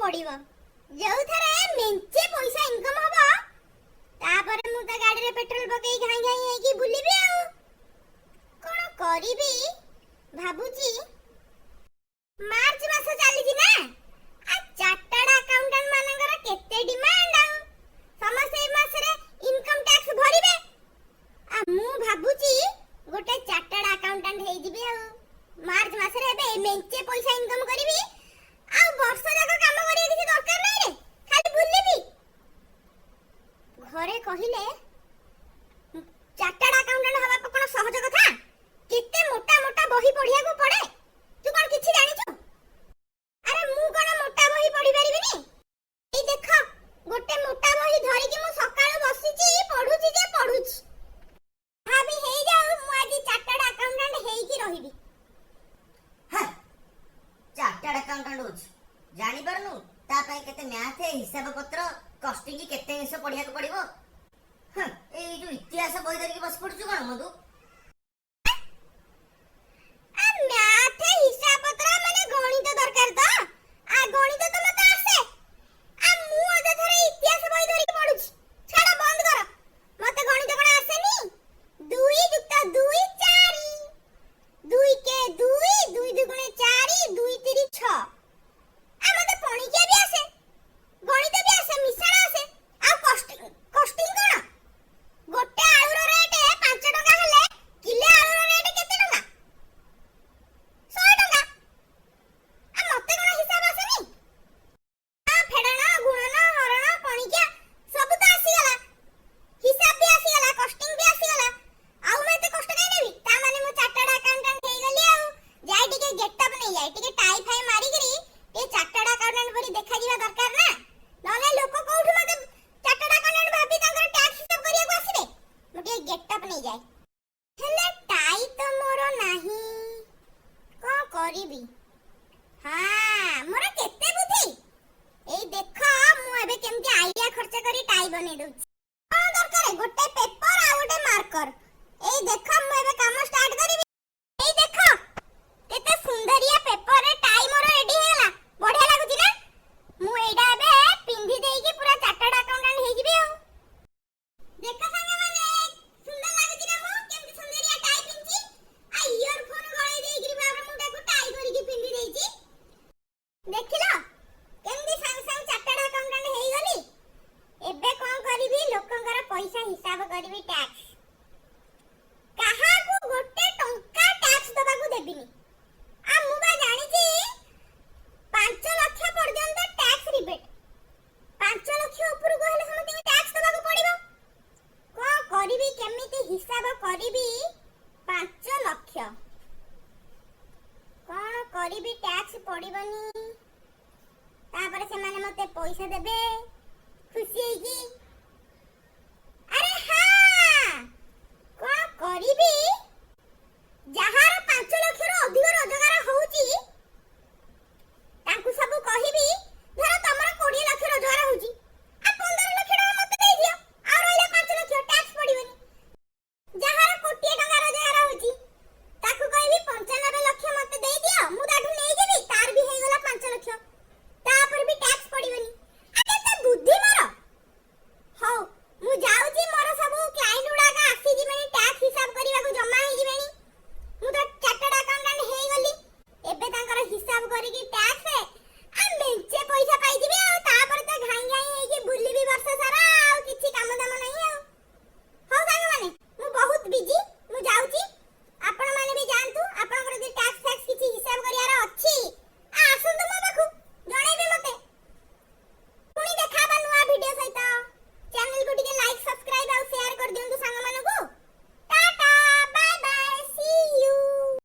ପଡିବ, ଯୋଉଥିରେ ମେଞ୍ଚେ ପଇସା ଇନକମ ହବ। ତାପରେ ମୁଁ ତା ଗାଡିରେ ପେଟ୍ରୋଲ ପକେଇ ଘାଇଁ ଘାଇଁ ହେଇକି ବୁଲିବି। ଆଉ କଣ କରିବି ଭାବୁଛି। ମାର୍ଚ୍ଚ ମାସ ଚାଲିଛି ନା, ଆଉ ଚାର୍ଟାର୍ଡ ଆକାଉଣ୍ଟାଣ୍ଟ ମାନଙ୍କର କେତେ ଡିମାଣ୍ଡ, ଆଉ ସମସ୍ତେ ଏଇ ମାସରେ ଇନକମ ଟ୍ୟାକ୍ସ ଭରିବେ। ଆଉ ମୁଁ ଭାବୁଛି ଗୋଟେ ଚାର୍ଟାର୍ଡ ଆକାଉଣ୍ଟାଣ୍ଟ ହେଇଯିବି, ଆଉ ମାର୍ଚ୍ଚ ମାସରେ ଏବେ ମେଞ୍ଚେ ପଇସା ଇନକମ କରିବି। ଆଉ ବର୍ଷ ଯାକ କାମ କରିବା କିଛି ଦରକାର ନାହିଁ ରେ, ଖାଲି ବୁଲିବି। ଘରେ କହିଲେ, ଚାର୍ଟାର୍ଡ ଆକାଉଣ୍ଟାଣ୍ଟ ହବା କଣ ସହଜ କଥା? କେତେ ମୋଟା ମୋଟା ବହି ପଢିବାକୁ ପଡେ, ତୁ କଣ କିଛି ଜାଣିଛୁ? ଆରେ, ମୁଁ କଣ ମୋଟା ବହି ପଢି ପାରିବିନି? ଏଇ ଦେଖ, ଗୋଟେ ମୋଟା ବହି ଧରିକି ମୁଁ ସକାଳୁ ବସିଛି, ପଢୁଛି ଯେ ପଢୁଛି। ଯାହା ବି ହେଇଯାଉ, ମୁଁ ଆଜି ଚାର୍ଟାର୍ଡ ଆକାଉଣ୍ଟାଣ୍ଟ ହେଇକି ରହିବି। ହଁ, ଚାର୍ଟାର୍ଡ ଆକାଉଣ୍ଟାଣ୍ଟ ହଉଛି, ଜାଣିପାରୁନୁ ତା ପାଇଁ କେତେ ମ୍ୟାଥ, ହିସାବ ପତ୍ର, କଷ୍ଟିଂ, କେତେ ଜିନିଷ ପଢିବାକୁ ପଡିବ। ହଁ, ଏଇ ଯୋଉ ଇତିହାସ ବହି ଧରିକି ବସି ପଡୁଛୁ କଣ ମଧୁ? ଆ ମ୍ୟାଥ, ହିସାବ ପତ୍ର ମାନେ ଗଣିତ ଦରକାର ତ। ଆ ଗଣିତ ତ ମତେ ଆସେ। ଆ ମୁଁ ଅଯଥାରେ ଇତିହାସ ବହି ଧରିକି ପଢୁଛି। ଛାଡ, ବନ୍ଦ କର। ମତେ ଗଣିତ କଣ ଆସେନି? 2 ଯୁକ୍ତ 2 4, 2 କେ 2, 2 ଦୁଗୁଣେ 4, 2 ତିରି 6। ଆ ମତେ ପଣିକିଆ ବି ଆସେ, ଗଣିତ ବି ଆସେ, ମିଶାଣ ଆସେ। ଆଉ କଷ୍ଟିଂ, କଷ୍ଟିଂ କଣ? ଗୋଟେ ଆଳୁର ରେଟ୍ 5 ଟଙ୍କା ହେଲେ କିଲେ ଆଳୁର ରେଟ୍ କେତେ ଟଙ୍କା? 100 ଟଙ୍କା। ଆ ମତେ କଣ ହିସାବ ଆସେନି? ଆ ଫେଡ଼ାଣ, ଗୁଣନ, ହରଣ, ପଣିକିଆ ସବୁ ତ ଆସିଗଲା, ହିସାବ ବି ଆସିଗଲା, କଷ୍ଟିଂ ବି ଆସିଗଲା। ଆଉ ମୁଁ ଏତେ କଷ୍ଟ କାଇଁ ନେବି? ତା ମାନେ ମୁଁ ଚାର୍ଟାର୍ଡ ଆକାଉଣ୍ଟାଣ୍ଟ ହେଇଗଲି। ଆଉ ଯାଇ ଟିକେ ଗେଟଅପ୍ ନେଇଯାଏ, ଟିକେ ଟାଇ ଫାଇ ମାରିକିରି ଟିକେ ଚାର୍ଟାର୍ଡ ଆକାଉଣ୍ଟାଣ୍ଟ ପରି ଦେଖାଯିବା ଦରକାର ନା, ନହେଲେ ଲୋକ କୋଉଠୁ ମତେ ଚାର୍ଟାର୍ଡ ଆକାଉଣ୍ଟାଣ୍ଟ ଭାବି ତାଙ୍କର ଟ୍ୟାକ୍ସ ହିସାବ କରିବାକୁ ଆସିବେ? ମୁଁ ଟିକେ ଗେଟଅପ୍ ନେଇଯାଏ। ହେଲେ ଟାଇ ତ ମୋର ନାହିଁ, କଣ କରିବି? ହଁ, ମୋର କେତେ ବୁଦ୍ଧି। ଏଇ ଦେଖ, ମୁଁ ଏବେ କେମିତି ଆଇଡିଆ ଖର୍ଚ୍ଚ କରି ଟାଇ ବନେଇ ଦଉଛି। କଣ ଦରକାର? ଗୋଟେ ପେପର ଆଉ ଗୋଟେ ମାର୍କର। ଏଇ ଦେଖ, ମୁଁ ଏବେ କାମ ଷ୍ଟାର୍ଟ କରିବି। ଏଇ ଦେଖ, କେତେ ସୁନ୍ଦରିଆ ପେପରରେ ଟାଇ ମୋର ରେଡି ହେଇଗଲା। ବଢିଆ ଲାଗୁଛି ନା? ମୁଁ ଏଇଟା ଏବେ ପିନ୍ଧି ଦେଇକି ପୁରା ଚାର୍ଟାର୍ଡ ଆକାଉଣ୍ଟାଣ୍ଟ ହେଇଯିବି। ଆଉ ଦେଖ ସାଙ୍ଗମାନେ, ସୁନ୍ଦର ଲାଗୁଛି ନା? ମୁଁ କେମିତି ସୁନ୍ଦରିଆ ଟାଇ ପିନ୍ଧିଛି। ଆଉ ଇୟର ଫୋନ ଗଳେଇ ଦେଇକିରି ବାବା ମୁଁ ତାକୁ ଟାଇ କରିକି ପିନ୍ଧି ଦେଇଛି। ଦେଖିଲ, କେମିତି ସାଙ୍ଗେ ସାଙ୍ଗେ ଚାର୍ଟାର୍ଡ ଆକାଉଣ୍ଟାଣ୍ଟ ହେଇଗଲି। ଏବେ କଣ କରିବି? ଲୋକଙ୍କର ପଇସା ହିସାବ କରିବି, ଟ୍ୟାକ୍ସ। କାହାକୁ ଗୋଟେ ଟଙ୍କା ଟ୍ୟାକ୍ସ ଦବାକୁ ଦେବିନି। ଆଉ ମୁଁ ବା ଜାଣିଛି, 5 ଲକ୍ଷ ପର୍ଯ୍ୟନ୍ତ ଟ୍ୟାକ୍ସ ରିବେଟ୍। 5 ଲକ୍ଷ ଉପରକୁ ହେଲେ ସମସ୍ତଙ୍କୁ ଟ୍ୟାକ୍ସ ଦବାକୁ ପଡିବ। କଣ କରିବି, କେମିତି ହିସାବ କରିବି? 5 ଲକ୍ଷ କଣ କରିବି ଟ୍ୟାକ୍ସ ପଡିବନି, ତାପରେ ସେମାନେ ମତେ ପଇସା ଦେବେ ଖୁସି ହେଇକି।